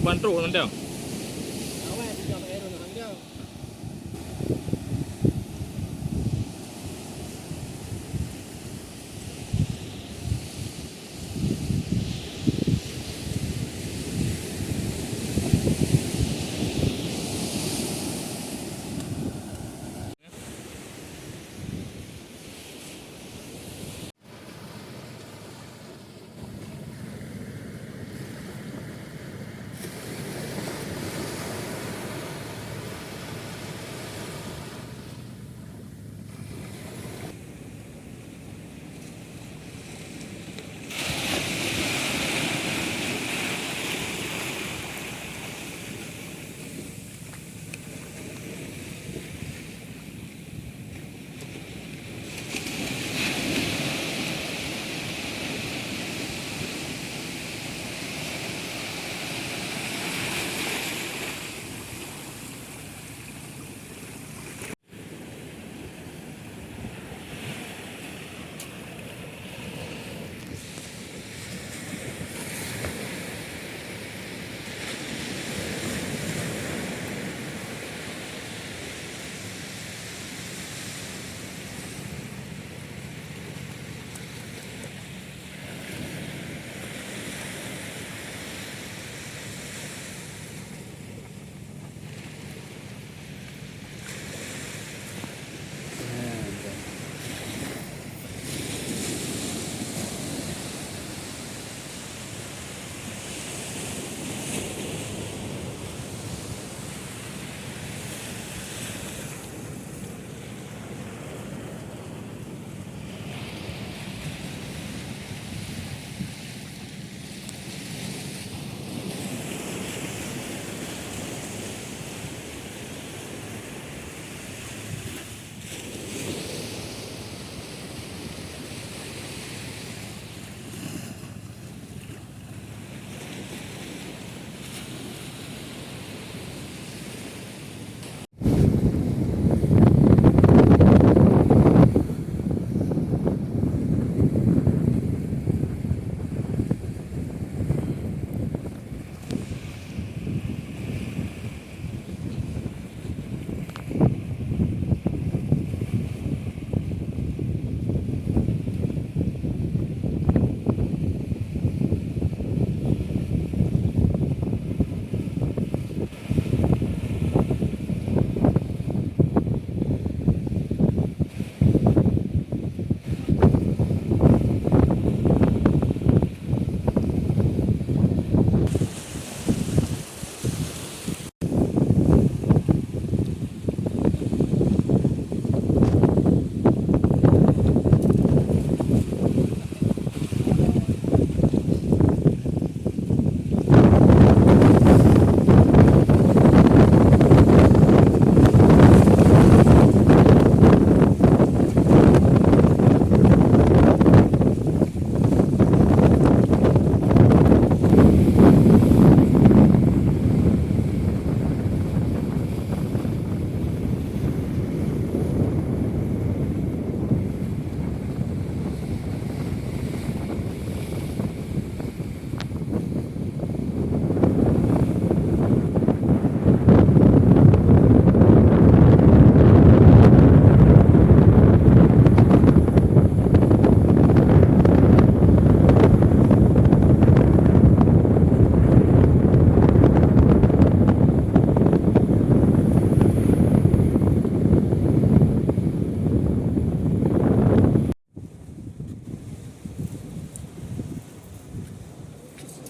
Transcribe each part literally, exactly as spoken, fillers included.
Ban trôk nandang.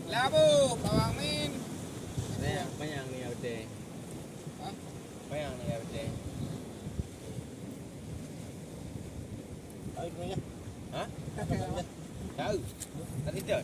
Labu, bawang min. Banyak, banyak ni ya betul. Hah? Banyak ni ya betul. Tahu sebenarnya? Hah? Tahu. Tadi tu.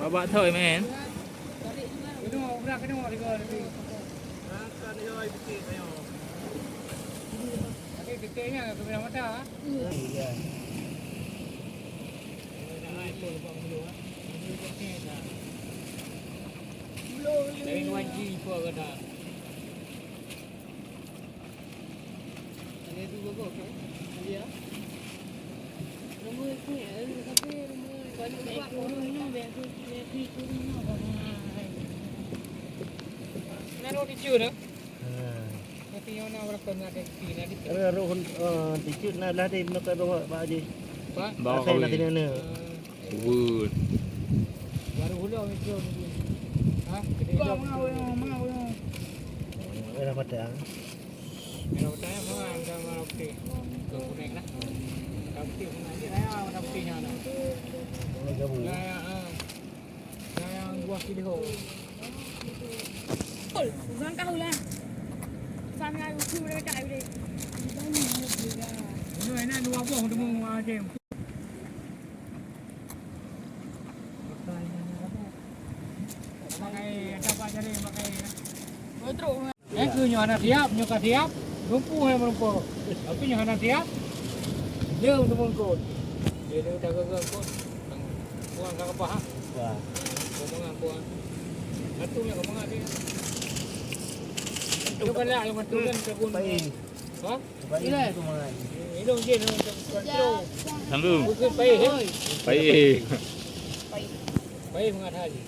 Babak thoi, men. Naro di cheu dah. Ha. Tapi nyoe na berapa na ada di na di. Ada roh, eh, tiket na lah di nak bawa bak je. Pak? Bawa kawin. Wud. Baru ulang itu. Ha? Kau mau, mau, mau. Eh, dah patah. Kalau saya mau, saya mau putih. Ke kuning lah. Kalau putih kuning aja, saya warna putihnya ada. Warna gabung. Saya, ah. Saya yang buah pilihan. Oi, bukan kau lah. Sama aku boleh tak boleh. Ini enak dua buah untuk mau aja. Pakai, ada apa jari pakai? Betul. Eh, keu nyoe hana siap, nyoe ka siap, lumpuh hai meureumpok. Tapi nyoe hana siap, jeuem teumeuengkot. Dia, dia dah gaga kot. Buang ka kapah, ha? Wah. Kau mangan, kau mangan. Satu nyoe kau mangan dia. Itu kan lah, yang mantu kan, kebun. Baik. Ha? Baik, itu mangan. Minum je, minum, minum. Sambung. Bukan baik, eh? Baik. Baik mangan hari.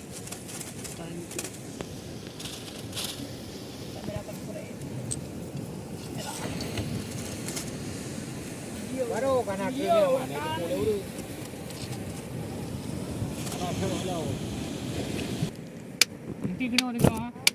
Baru kan aku ni, mana kita boleh urus. Nanti kena dengar, ha?